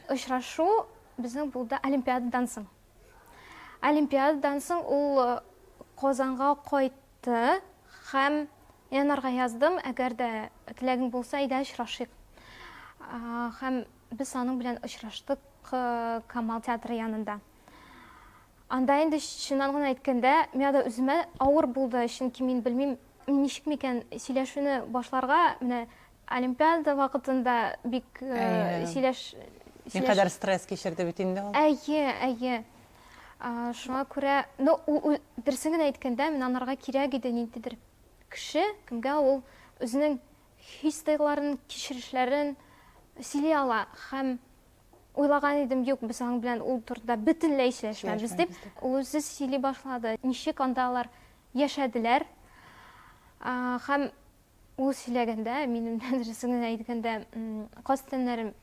Очрашу безнең булды Олимпиададан соң. Олимпиададан соң ул Казанга кайтты һәм мин анарга яздым, әгәр дә теләгең булса, әйдә очрашыйк. Һәм без аның белән очраштык Камал театры янында. Анда инде чыннан гына әйткәндә, миңа да үземә авыр булды, чөнки мин белмим, ничек микән сөйләшүне башларга, менә Олимпиада вакытында бик сөйләш. Никадәр стресс кичерде бит инде ул. Әйе, әйе. Шуңа күрә, ну, дөресен генә әйткәндә, менә анарга кирәк иде ниндидер кеше, кемгә ул үзенең хис-тойгыларын, кичерешләрен сөйли ала һәм уйлаган идем, юк, без аның белән ул турыда бөтенләй сөйләшмәбез дип. Ул үзе сөйли башлады, ничек анда алар яшәделәр. Һәм ул сөйләгәндә, минем дөресен генә әйткәндә, каз тәннәрем.